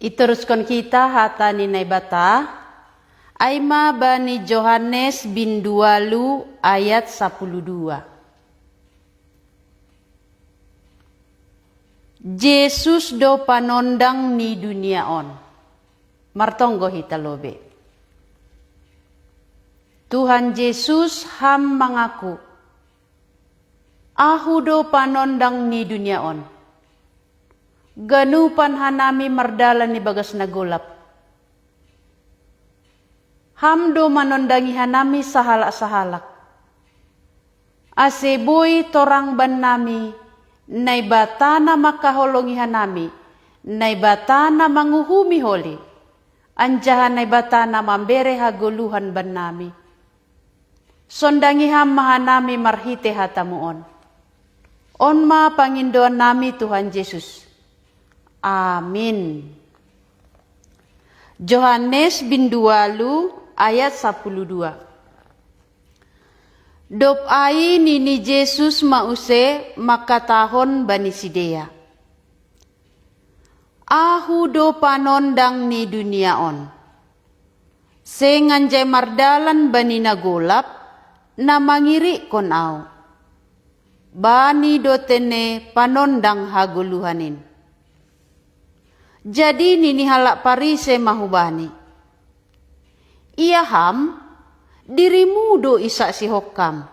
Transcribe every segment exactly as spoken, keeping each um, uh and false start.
Iteruskon hita hata ni Naibata, ai ma bani Johannes bindualu ayat sapuluh dua. Jesus do panondang ni dunia on. Martonggo hita lobe. Tuhan Jesus, Ham mangaku, Ahu do panondang ni dunia on. Ganupan hanami mardalan ibagas na golap. Ham do manondangi hanami sahalak-sahalak. Ase boi torang bannami, Naibata na mangkaholongi hanami, Naibata na manguhumi holi, anjaha Naibata na mambere hagoluhan bannami. Sondangi Ham ma hanami marhite hatamu on. On ma pangindoannami, Tuhan Jesus. Amin. Johannes bindualu ayat sapuluh dua. Dob ai nini Jesus ma use mangkatahon bani sidea, Ahu do panondang ni dunia on. Seng anjai mardalan bani na golap, na mangirikkon Ahu. Bani do tene panondang hagoluhan in. Jadi nini halak Parise ma hu Bani, Ia Ham, dirimu do isaksihon Ham,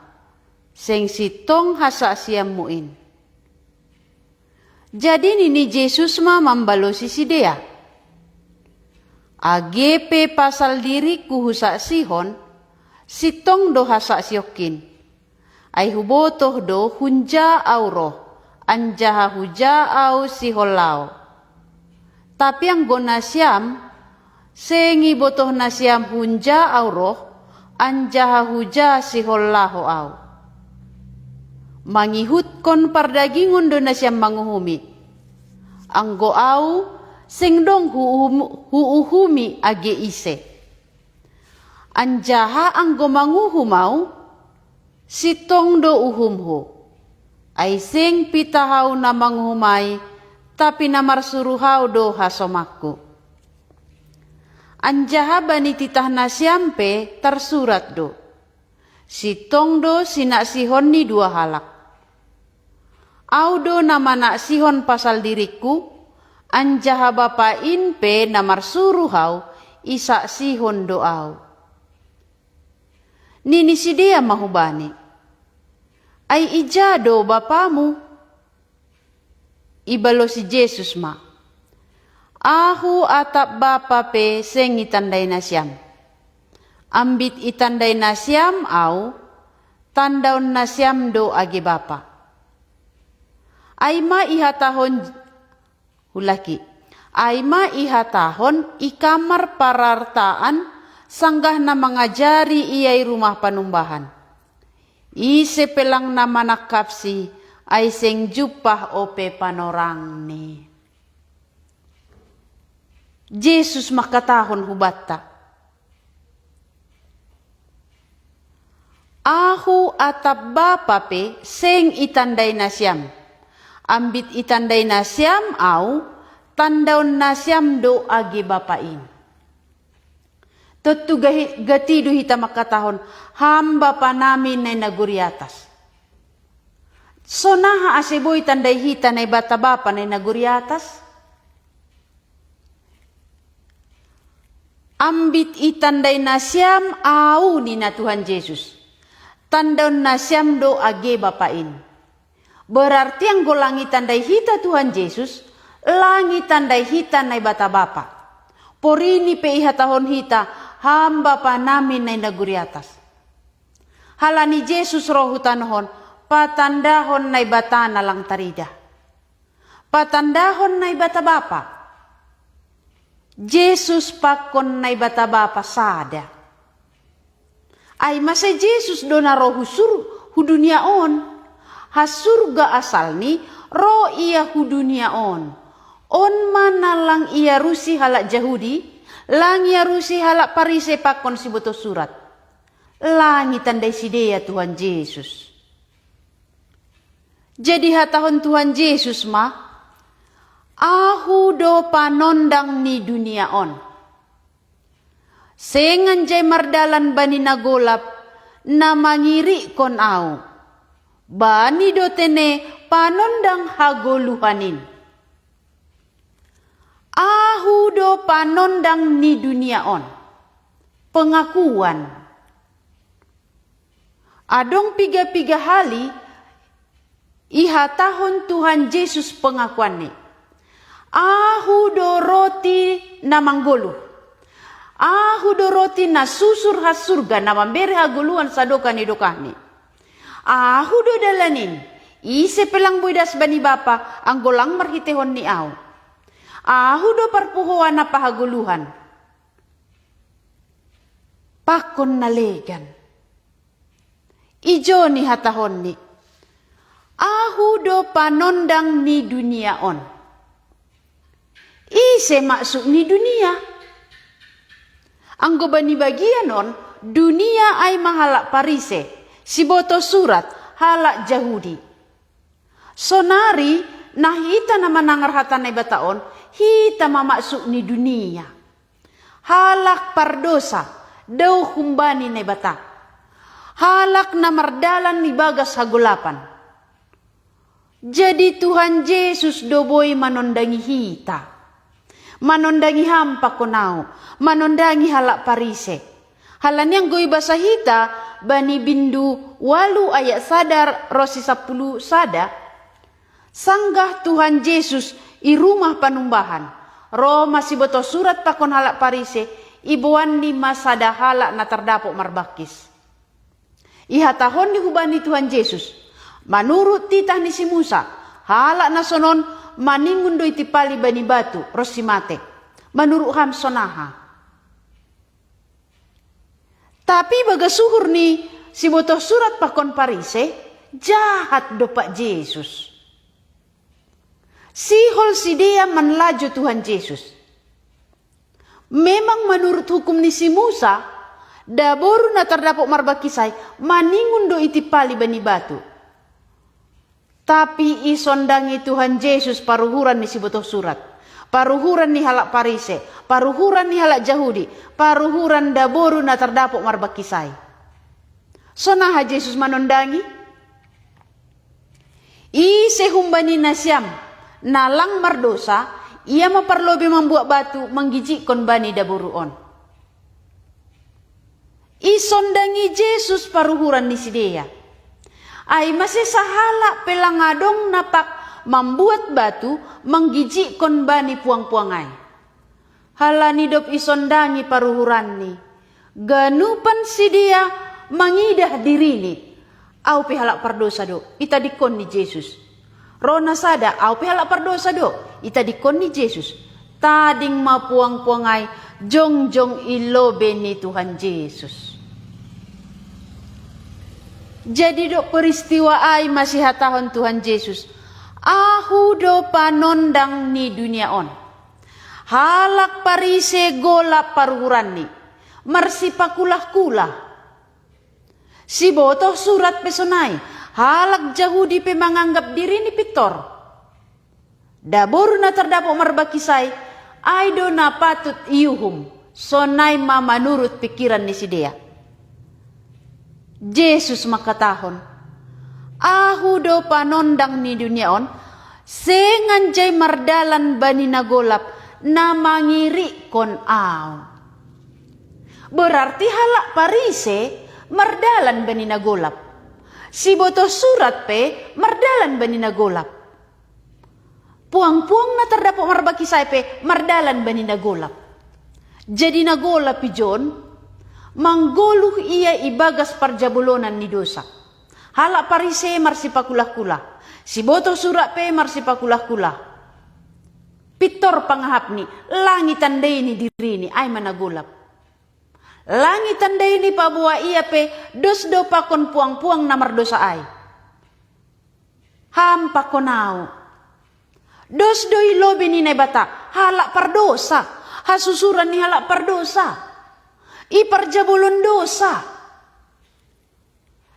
seng sintong hasaksianmu in. Jadi nini Jesus ma mambalosi sidea, Age pe pasal diringKu husaksihon, sintong do hasaksionkin. Ai hubotoh do hunja Ahu roh, anjaha huja Ahu sihol laho. Tapi anggo nasiam, seng ibotoh nasiam hunja Ahu roh, anjaha huja sihol laho Ahu. Mangihutkon pardagingon do nasiam manguhumi. Anggo Ahu, seng dong huuhum-, huuhumi age ise. Anjaha anggo manguhum Ahu, sintong do uhumHu. Ai seng pitah Ahu na manguhum ai, tapi na marsuruh Ahu do hasomangKu. Anjaha bani titah nasiam pe tarsurat do, Sintong do sinaksihon ni dua halak. Ahu do na manaksihon pasal diringKu, anjaha Bapa in pe na marsuruh Ahu, isaksihon do Ahu. Nini sidea ma hu Bani, Ai ija do Bapamu? Ibalosi Jesus ma, Ahu atap Bapa pe seng itandai nasiam. Ambit itandai nasiam Ahu, tandaon nasiam do age Bapa. Ai ma ihatahon, hu laki, ai ma ihatahon i kamar parartaan, sanggah na mangajari Ia i rumah panumbahan. Ise pe lang na manangkapsi, ai seng jumpah ope panorangni. Jesus mangkatahon hubanta, Ahu atap Bapa pe seng itandai nasiam. Ambit itandai nasiam Ahu, tandaon nasiam do age Bapa in. Tontu gahi-, gati do hita mangkatahon, Ham Bapanami na i nagori atas. Sonaha ase boi tandai hita Naibata Bapa na i nagori atas? Ambit itandai nasiam Ahu, ninna Tuhan Jesus, tandaon nasiam do age Bapa in. Berarti anggo lang itandai hita Tuhan Jesus, lang itandai hita Naibata Bapa. Porini pe ihatahon hita, Ham Bapanami na i nagori atas. Halani Jesus ro hu tanoh on, patandahon Naibata na lang tarida. Patandahon Naibata Bapa. Jesus pakon Naibata Bapa sada. Ai mase Jesus do na ro hu sur-, hu dunia on. Ha surga asalni, ro Ia hu dunia on. On ma na lang iarusi halak Jahudi, lang iarusi halak Parise pakon sibotoh surat. Lang itandai sidea Tuhan Jesus. Jadi hatahon Tuhan Jesus ma, Ahu do panondang ni dunia on. Seng anjai mardalan bani na golap na mangirikkon ahu. Bani do tene panondang hagoluhan in. Ahu do panondang ni dunia on. Pengakuan. Adong piga-piga hali ihatahon Tuhan Jesus pengakuanni. Ahu do roti na manggoluh. Ahu do roti na susur ha surga na mambere hagoluhan sadokah ni dokahni. Ahu do dalan in, ise pe lang boi das bani Bapa anggo lang marhitehon ni ahu. Ahu do parpuhoan ampa hagoluhan. Pakon na legan. Ijo ni hatahonni. Ahu do panondang ni dunia on. Ise maksud ni dunia? Anggo bani bagian on, dunia ai ma halak Parise, sibotoh surat, halak Jahudi. Sonari na hita na manangar hata Naibata on, hita ma maksud ni dunia. Halak pardosa, dao humbani Naibata. Halak na mardalan ibagas hagolapan. Jadi Tuhan Jesus do boi manondangi hita. Manondangi ham pakon ahu, manondangi halak Parise. Halani anggo ibasa hita bani bindu ualu ayat sada ro si sampulu sada, sanggah Tuhan Jesus i rumah panumbahan, ro ma sibotoh surat pakon halak Parise, iboanni ma sada halak na tardapot marbangkis. Ihatahonni hubani Tuhan Jesus, manurut titah ni si Musa, halak na sonon maningon do itimpali bani batu ronsi mate. Manurut ham sonaha? Tapi ibagas uhur ni sibotoh surat pakon Parise, jahat dompak Jesus. Sihol sidea manlajo Tuhan Jesus. Memang manurut hukum ni si Musa, daboru na tardapot marbangkis ai maningon do itimpali bani batu. Tapi isondangi Tuhan Jesus paruhuran ni sibotoh surat, paruhuran ni halak Parise, paruhuran ni halak Jahudi, paruhuran daboru na tardapot marbangkis ai. Sonaha Jesus manondangi? Ise humbani nasiam na lang mardosa, ia ma parlobei mambuat batu manggijikkon bani daboru on. Isondangi Jesus paruhuran ni sidea. Ai mase sahalak pe lang adong na pak mambuat batu manggijikkon bani puang-puang ai. Halani dob isondangi paruhuranni, ganupan sidea mangidah dirini. Ahu pe halak pardosa do, itadingkon ni Jesus. Ro na sada, ahu pe halak pardosa do, itadingkon ni Jesus. Tading ma puang-puang ai jongjong i lobei ni Tuhan Jesus. Jadi dob peristiwa ai ma sihatahon Tuhan Jesus, ahu do panondang ni dunia on. Halak Parise golap paruhuranni, marsipakulah-kulah. Sibotoh surat pe sonai, halak Jahudi pe manganggap dirini pintor. Daboru na tardapot marbangkis ai, ai do na patut iuhum, sonai ma manurut pikiran ni sidea. Jesus mangkatahon, ahu do panondang ni dunia on, seng anjai mardalan bani na golap na mangirikkon ahu. Berarti halak Parise mardalan bani na golap. Sibotoh surat pe mardalan bani na golap. Puang-puang na tardapot marbangkis ai pe mardalan bani na golap. Jadi na golap ijon, manggoluh ia ibagas parjabolonan ni dosa. Halak Parise marsipakulah-kulah, sibotoh surat pe marsipakulah-kulah. Pintor pangahapni, lang itandai ni dirini, ai ma na golap. Lang itandai ni paboa ia pe dos do pakon puang-puang na mardosa ai. Ham pakon ahu. Dos do i lobei ni Naibata halak pardosa, hasusuran ni halak pardosa, i parjabolon dosa.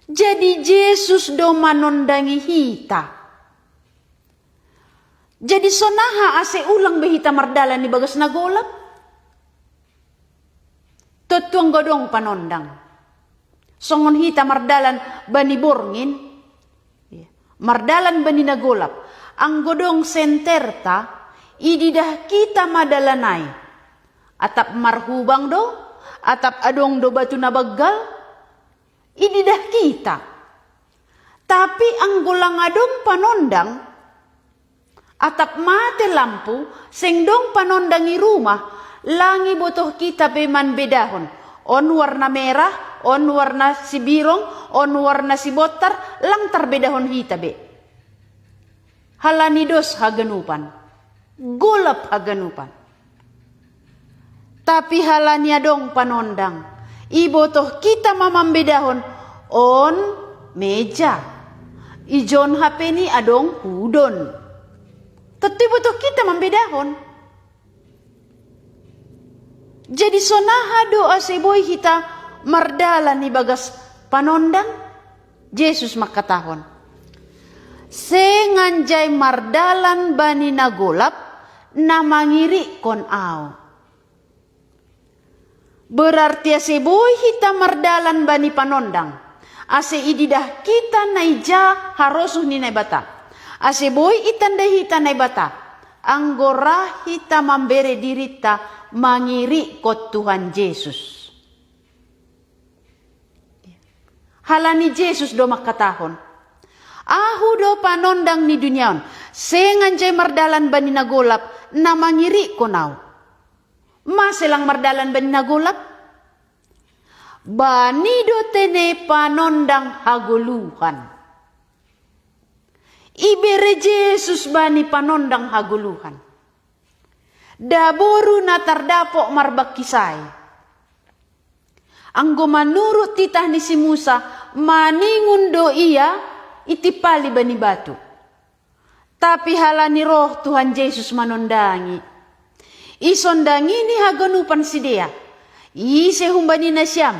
Jadi Jesus do manondangi hita. Jadi sonaha ase ulang be hita mardalan ibagas na golap? Tontu anggo adong panondang. Songon hita mardalan bani borngin, mardalan bani na golap. Anggo dong senterta, ididah kita ma dalan ai. Atap marhubang do, atap adong do batu na banggal, ididah kita. Tapi anggo lang adong panondang, atap mate lampu, seng dong panondang i rumah, lang ibotoh kita be mambedahon. On warna merah, on warna sibirong, on warna sibontar, lang tarbedahon hita be. Halani dos haganupan, golap haganupan. Tapi halani adong panondang, ibotoh kita ma mambedahon, on meja. Ijon hapeni adong hudon. Tontu ibotoh kita mambedahon. Jadi sonaha do ase boi hita mardalan ibagas panondang? Jesus mangkatahon, seng anjai mardalan bani na golap na mangirikkon Ahu. Berarti ase boi hita mardalan bani panondang, ase ididah kita na ija harosuh ni Naibata, ase boi itandai hita Naibata, anggo ra hita mambere dirinta mangirikkon Tuhan Jesus. Halani Jesus do mangkatahon, Ahu do panondang ni dunia on, seng anjai mardalan bani na golap na mangirikkon Ahu. Mase lang mardalan bani na golap? Bani do tene panondang hagoluhan. Ibere Jesus bani panondang hagoluhan. Daboru na tardapot marbangkis ai. Anggo manurut titah ni si Musa, maningon do ia itimpali bani batu. Tapi halani roh Tuhan Jesus manondangi, isondangi ni haganupan sidea, ise humbani nasiam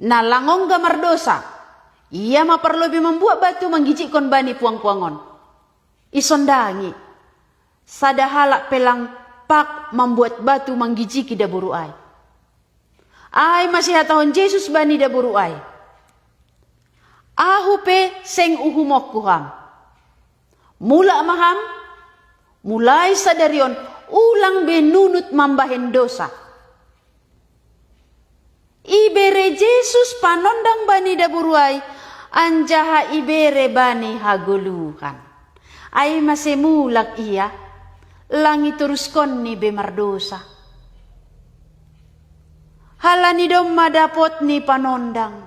na lang ongga mardosa, ia ma parlobei mambuat batu manggijikkon bani puang-puang on. Isondangi, sada halak pe lang pak mambuat batu manggijiki daboru ai. Ai ma sihatahon Jesus bani daboru ai, Ahu pe seng uhumonku ham. Mulak ma ham, mulai sadari on ulang be nunut mambahen dosa. Ibere Jesus panondang bani daboru ai, anjaha ibere bani hagoluhan. Ai mase mulak ia, lang itoruskonni be mardosa. Halani domma dapot ni panondang,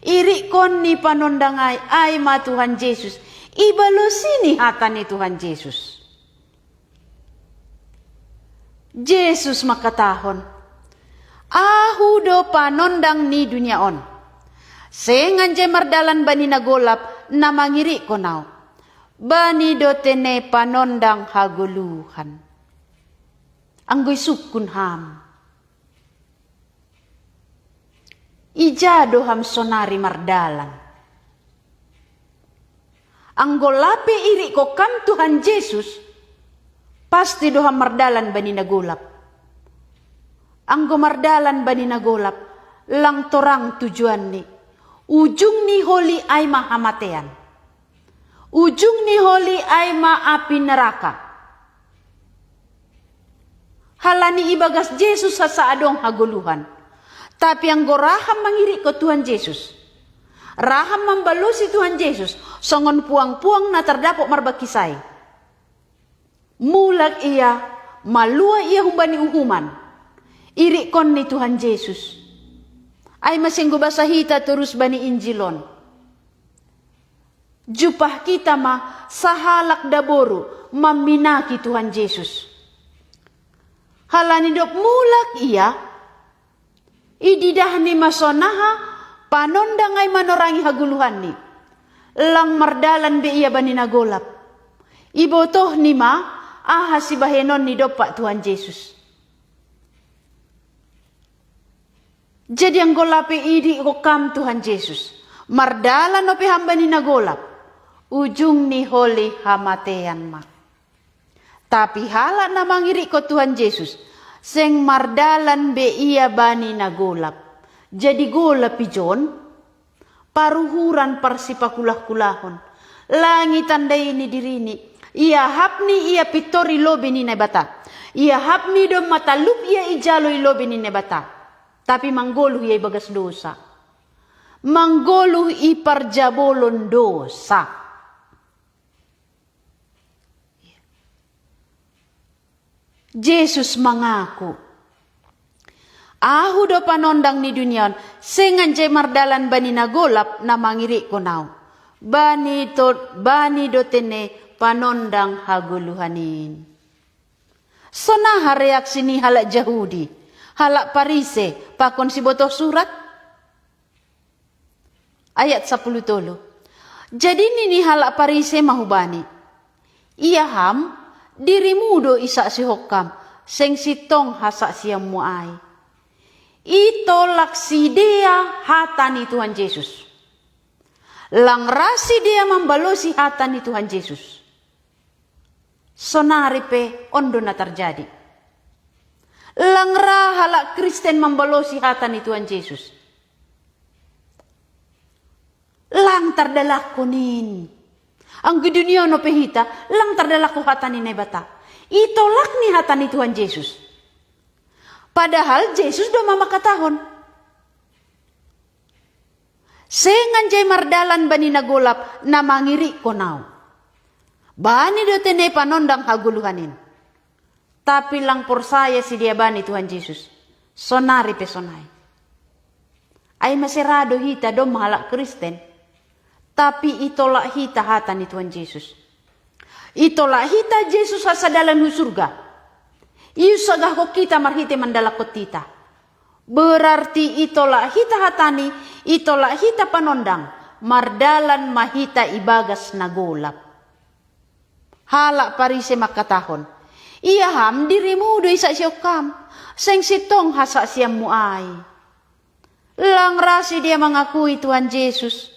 irikkon ni panondang ai, ai ma Tuhan Jesus, ibalosi ni hata ni Tuhan Jesus. Jesus mangkatahon, Ahu do panondang ni dunia on. Seng anjai mardalan bani na golap na mangirikkon Ahu. Bani do tene panondang hagoluhan. Anggo isungkun ham, ija do ham sonari mardalan? Anggo lape irikkon ham Tuhan Jesus, pasti do ham mardalan bani na golap. Anggo mardalan bani na golap, lang torang tujuanni. Ujung ni holi ai ma hamatean. Ujung ni holi ai ma api neraka. Halani ibagas Jesus hansa adong hagoluhan. Tapi anggo ra ham mangirikkon Tuhan Jesus, ra ham mambalosi Tuhan Jesus songon puang-puang na tardapot marbangkis ai, mulak ia, malua ia humbani uhuman, irikkon ni Tuhan Jesus. Ai mase anggo basa hita torus bani Injil on, jumpah hita ma sahalak daboru mamminaki Tuhan Jesus. Halani dob mulak ia, ididahni ma sonaha panondang ai manorangi hagoluhanni. Lang mardalan be ia bani na golap. Ibotohni ma aha sibahenonni dompak Tuhan Jesus. Jadi anggo lape irikkon ham Tuhan Jesus, mardalan ope ham bani na golap, Ujung ni holi hamatean ma. Tapi halak na mangirikko Tuhan Jesus, seng mardalan be ia bani na golap. Jadi golap ijon, paruhuran, parsipakulah-kulahon. Langi tandai ni dirini, ia hapni ia pittori lobi ni Naibata. Ia hapni do matalup ia ijalo i lobi ni Naibata. Tapi manggoluh ia ibagas dosa. Manggoluh i parjabolon dosa. Jesus mangaku, "Ahu do panondang ni dunia on, seng anjai mardalan bani na golap na mangirikkon au. Bani, to, bani do tene panondang hagoluhan in." Sonaha reaksi ni halak Jahudi, halak Parise, pakon sibotoh surat? Ayat sapuluh tolu. Jadi nini halak Parise ma hubani, "Ia ham, dirimu do isaksihon kam, seng sintong hasaksianmu ai." Itolak sidea hata ni Tuhan Jesus. Lang ra sidea mambalosi hata ni Tuhan Jesus. Sonari pe on do na tarjadi. Lang ra halak Kristen mambalosi hata ni Tuhan Jesus. Lang tardalakkon in. Anggo i dunia on ope hita, lang tardalakko hata ni Naibata. Itolak ni hata ni Tuhan Jesus. Padahal Jesus do ma mangkatahon, "Seng anjai mardalan bani na golap na mangirikkon au. Bani do tene panondang hagoluhan in." Tapi lang porsaya sidea bani Tuhan Jesus. Sonari pe sonai. Ai mase ra do hita domma halak Kristen, tapi itolak hita hata ni Tuhan Jesus. Itolak hita Jesus asa dalan hu surga. Iunsagahkon hita marhite mandalakkon titah. Berarti itolak hita hatani, itolak hita panondang, mardalan ma hita ibagas na golap. Halak Parise mangkatahon, "Ia ham, dirimu do isaksihon kam, seng sintong hasaksianmu ai." Lang ra sidea mangakui Tuhan Jesus.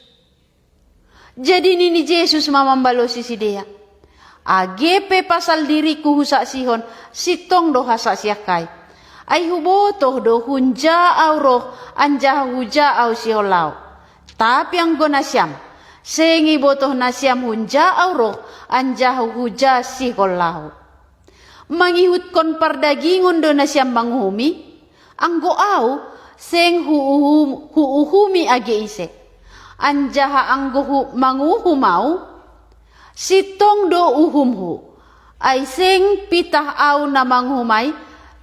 Jadi nini Jesus ma mambalosi sidea, "Age pe pasal diringku husaksihon, sintong do hasaksiangku ai. Ai hubotoh do hunja au roh, anjaha huja au sihol laho. Tapi anggo nasiam, seng ibotoh nasiam hunja au roh, anjaha huja sihol laho. Mangihutkon pardagingon do nasiam manguhumi? Anggo au, seng huuhum-, huuhumi age ise. Anjaha anggo hu-, manguhum au, sintong do uhumhu. Ai seng pitah au na manguhum ai,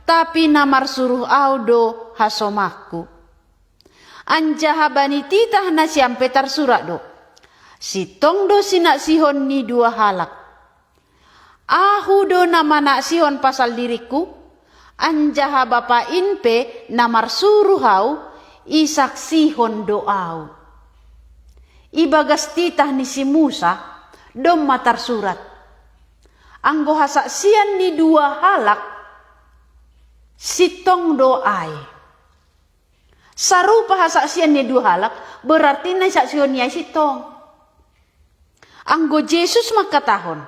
tapi na marsuruh au do hasomangku. Anjaha bani titah nasiam pe tarsurat do, 'Sintong do sinaksihon ni dua halak.' Ahu do na manaksihon pasal diringku, anjaha Bapa in pe na marsuruh au, isaksihon do au." Ibagas titah ni si Musa, domma tarsurat, "Anggo hasaksian ni dua halak, sintong do ai." Sarupa hasaksian ni dua halak, berarti na isaksihon ni ai sintong. Anggo Jesus mangkatahon,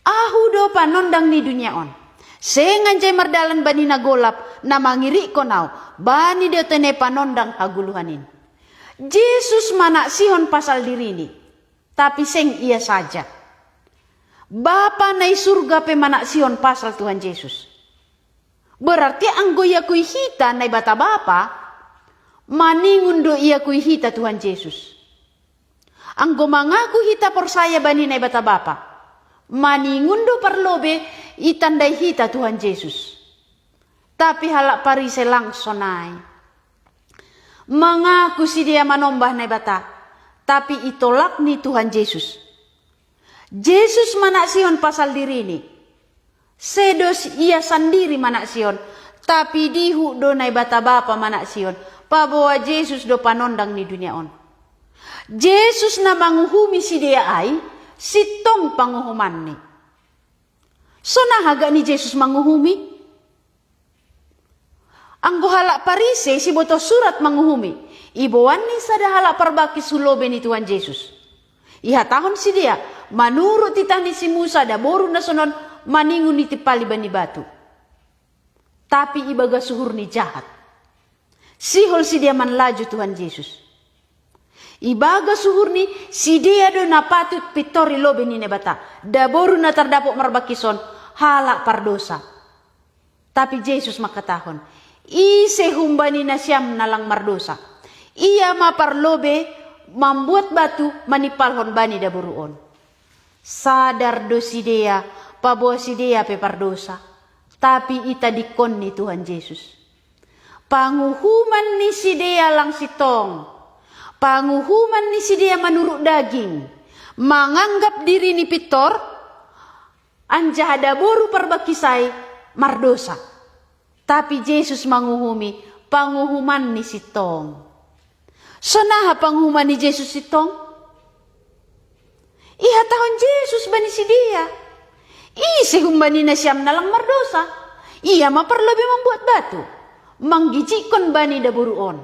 "Ahu do panondang ni dunia on. Seng anjai mardalan bani na golap na mangirikkon au, bani do tene panondang hagoluhan in." Jesus manaksihon pasal dirini, tapi seng ia saja. Bapa na i surga pe manaksihon pasal Tuhan Jesus. Berarti anggo iakui hita Naibata Bapa, maningon do iakui hita Tuhan Jesus. Anggo mangaku hita porsaya bani Naibata Bapa, maningon do parlobe itandai hita Tuhan Jesus. Tapi halak Parise lang sonai. Mangaku sidea manombah Naibata, tapi itolak ni Tuhan Jesus. Jesus manaksihon pasal dirini. Sedo ia sandiri manaksihon, tapi dihut do Naibata Bapa manaksihon, paboa Jesus do panondang ni dunia on. Jesus na manguhumi sidea ai, sintong panguhumanni. Sonaha gak ni Jesus manguhumi? Anggo halak Parise sibotoh surat manguhumi, Iboanni sada halak parbangkis hu lobei ni Tuhan Jesus. Ihatahon sidea, manurut titah ni si Musa, daboru na sonon maningon i timpali bani batu. Tapi ibagas uhurni jahat, sihol sidea manlaju Tuhan Jesus. Ibagas uhurni, sidea do na patut pintor i lobei ni Naibata, daboru na tardapot marbangkis on halak pardosa. Tapi Jesus mangkatahon, ise humbani nasiam na lang mardosa? Ia ma parlobei mambuat batu manimpalhon bani daboru on. Sadar do sidea, paboa sidea pe pardosa. Tapi itadingkon ni Tuhan Jesus, panguhuman ni sidea lang sintong. Panguhuman ni sidea manurut daging, manganggap dirini pintor, anjaha daboru parbangkis ai mardosa. Tapi Jesus manguhumi panguhuman ni sintong. Sonaha panguhuman ni Jesus sintong? Ihatahon Jesus bani sidea, ise humbani nasiam na lang mardosa? Ia ma parlobei mambuat batu, manggijikkon bani daboru on.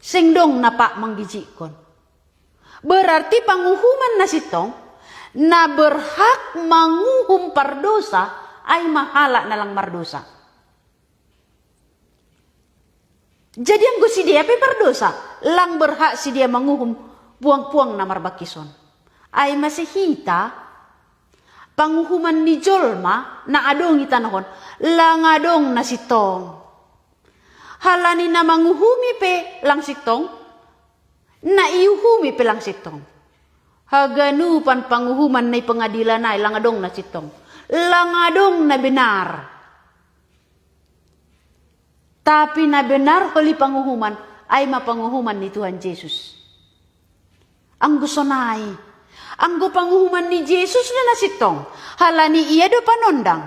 Seng dong na pat manggijikkon. Berarti panguhuman na sintong, na berhak manguhum pardosa, ai ma halak na lang mardosa. Jadi anggo sidea pe pardosa, lang berhak sidea manguhum puang-puang na marbangkis on. Ai mase hita, panguhuman ni jolma na adong i tanoh on, lang adong na sintong. Halani na manguhumi pe lang sintong, na iuhumi pe lang sintong. Haganupan panguhuman na i pengadilan ai lang adong na sintong, lang adong na benar. Tapi na benar holi panguhuman, ai ma panguhuman ni Tuhan Jesus. Anggo sonai, anggo panguhuman ni Jesus do na sintong, halani ia do panondang.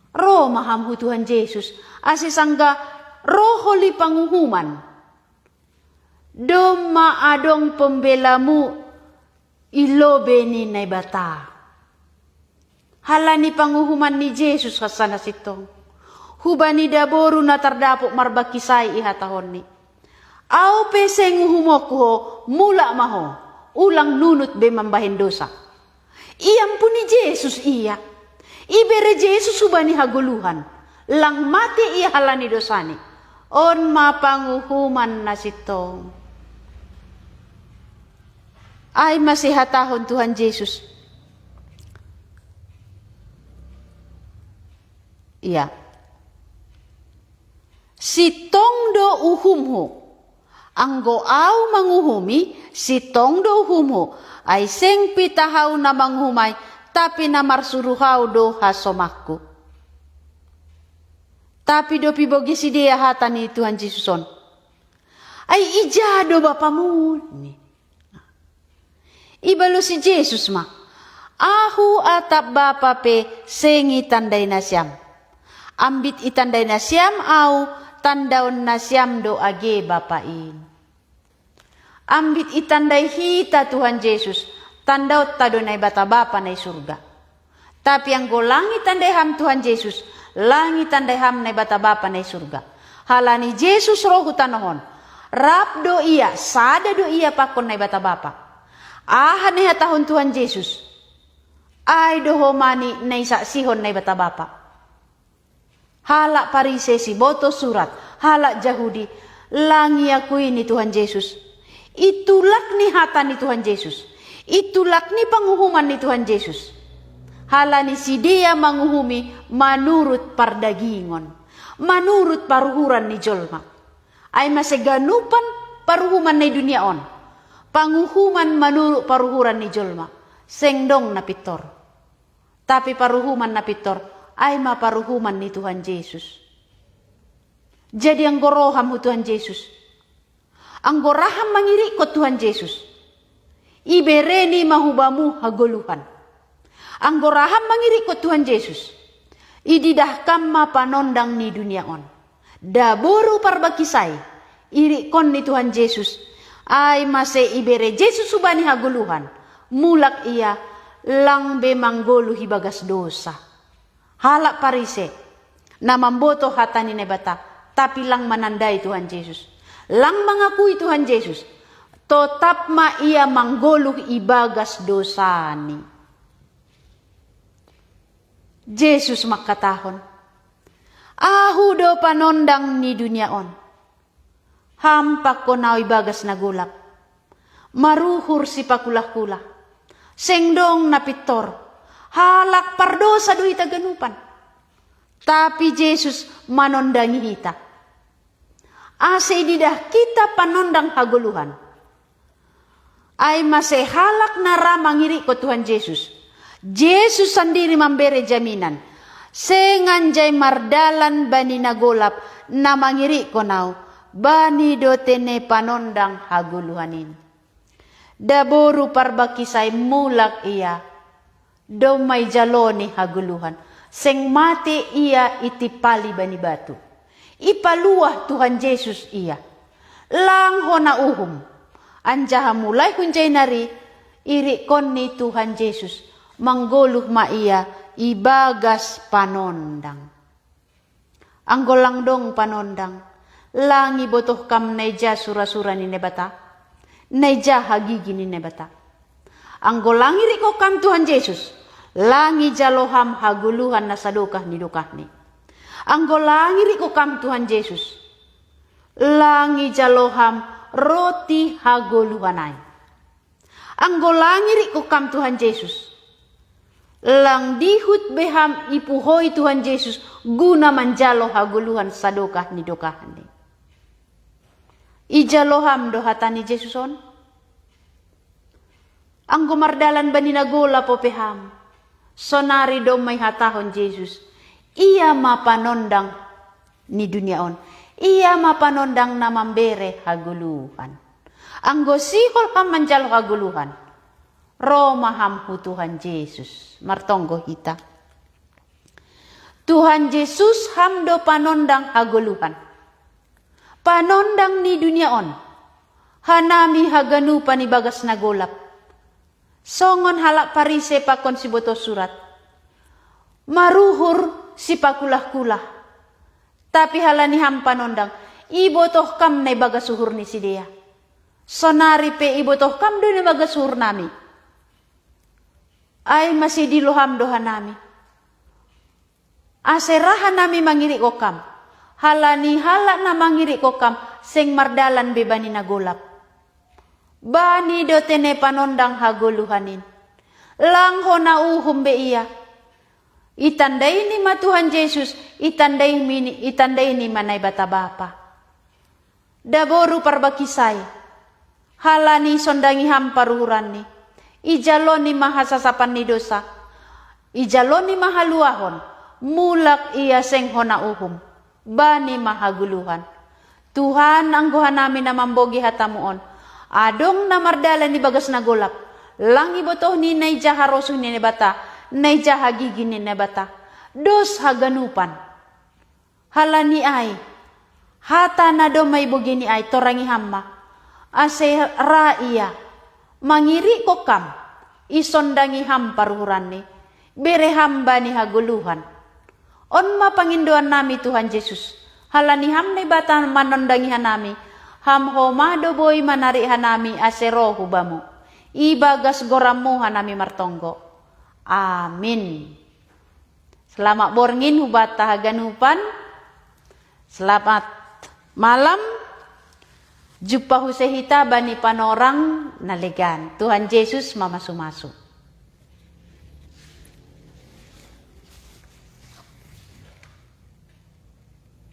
Ro ma ham hu Tuhan Jesus, ase sanggah ro holi panguhuman, domma adong pembelamu i lobei ni Naibata. Halani panguhuman ni Jesus hansa na sintong, hubani daboru na tardapot marbangkis ai ihatahonni, au pe seng uhumonku ho, mulak ma ho, ulang nunut be mambahen dosa. Iampuni Jesus ia. Ibere Jesus hubani hagoluhan, lang mate ia halani dosani. On ma panguhuman na sintong. Ai mase hatahon Tuhan Jesus, ia, sintong do uhumhu. Anggo au manguhumi, sintong do uhumhu. Ai seng pitah au na manguhum ai, tapi na marsuru au do hasomakku. Tapi dob ibogei sidea hata ni Tuhan Jesus on, ai ija do Bapamu? Ibalosi Jesus ma, Ahu atap Bapa pe seng itandai nasiam. Ambit itandai nasiam au, tandaon nasiam do age Bapa in. Ambit itandai hita Tuhan Jesus, tandaonta do Naibata Bapa na i surga. Tapi anggo lang itandai ham Tuhan Jesus, lang itandai ham Naibata Bapa na i surga. Halani Jesus ro hu tanoh on, rap do ia, sada do ia pakon Naibata Bapa. Aha na ihatahon Tuhan Jesus, ai do homani na isaksihon Naibata Bapa. Halak Parise, sibotoh surat, halak Jahudi, lang iakui ni Tuhan Jesus. Itulak ni hata ni Tuhan Jesus, itulak ni panguhuman ni Tuhan Jesus. Halani sidea manguhumi manurut pardagingon, manurut paruhuran ni jolma. Ai mase ganupan paruhuman na i dunia on, panguhuman manurut paruhuran ni jolma, seng dong na pintor. Tapi paruhuman na pintor, ai ma paruhuman ni Tuhan Jesus. Jadi anggo roham hu Tuhan Jesus, anggo raham mangirikkon Tuhan Jesus, ibereni ma hubamu hagoluhan. Anggo raham mangirikkon Tuhan Jesus, ididahkam ma panondang ni dunia on. Daboru parbangkis ai, irikkon ni Tuhan Jesus, ai mase ibere Jesus hubani hagoluhan, mulak ia, lang be manggoluh ibagas dosa. Halak Parise, na mambotoh hata ni Naibata, Tapi lang manandai Tuhan Jesus, lang mangakui Tuhan Jesus, totap ma ia manggoluh ibagas dosani. Jesus mangkatahon, "Ahu do panondang ni dunia on. Ham pangkon ahu ibagas na golap. Maruhur sipakulah-kulah. Seng dong na pintor. Halak pardosa do hita ganupan." Tapi Jesus manondangi hita, ase ididah hita panondang hagoluhan. Ai mase halak na ra mangirikkon Tuhan Jesus, Jesus sandiri mambere jaminan, seng anjai mardalan bani na golap na mangirikkon ahu, bani do tene panondang hagoluhan in. Daboru parbangkis ai, mulak ia, domma ijaloni hagoluhan, seng mate ia itimpali bani batu. Ipaluah Tuhan Jesus ia, lang hona uhum. Anjaha mulai hunjai nari, irikkon ni Tuhan Jesus, manggoluh ma ia ibagas panondang. Anggo lang dong panondang, lang ibotoh kam na ija sura-sura ni Naibata, na ija hagigi ni Naibata. Anggo lang irikkon kam Tuhan Jesus, lang ijalo ham hagoluhan na sadokah ni dokahni. Anggo lang irikkon kam Tuhan Jesus, lang ijalo ham roti hagoluhan ai. Anggo lang irikkon kam Tuhan Jesus, lang dihut be ham ipuhoi Tuhan Jesus guna manjalo hagoluhan sadokah ni dokahni. Ijalo ham do hata ni Jesus on? Anggo mardalan bani na golap ope ham, sonari domma ihatahon Jesus, ia ma panondang ni dunia on, ia ma panondang na mambere hagoluhan. Anggo sihol ham manjalo hagoluhan, ro ma ham hu Tuhan Jesus. Martonggo hita. Tuhan Jesus, ham do panondang hagoluhan, panondang ni dunia on, hanami haganupan ibagas na golap. Songon halak Parise pakon sibotoh surat, maruhur sipakulah-kulah. Tapi halani ham panondang, ibotoh kam na ibagas uhur ni sidea. Sonari pe ibotoh kam do na ibagas uhur nami. Ai mase idilo ham do hanami, ase ra hanami mangirikkon kam. Halani halak na mangirikkon kam seng mardalan be bani na golap, bani do tene panondang hagoluhan in. Lang hona uhum be ia. Itandaini ma Tuhan Jesus, itandaini, itandaini ma Naibata Bapa. Daboru parbangkis ai, halani isondangi ham paruhuranni, ijaloni ma hasasapan ni dosa, ijaloni ma haluahon, mulak ia seng hona uhum, bani ma hagoluhan. Tuhan, anggo hanami na mambogei hatamu on, adong na mardalan ibagas na golap, lang ibotohni na ija harosuh ni Naibata, na ija hagigi ni Naibata, dos haganupan. Halani ai, hata na domma ibogeini ai torangi ham ma, ase ra ia mangirikkon kam, isondangi ham paruhuranni, bere ham bani hagoluhan. On ma pangindoannami Tuhan Jesus, halani ham Naibata manondangi hanami, ham homa do boi manarik hanami ase ro hu Bamu. Ibagas gorammu hanami martonggo. Amin. Selamat borngin hubanta haganupan. Selamat malam. Jumpa muse hita bani panorang na legan. Tuhan Jesus mamasu-masu.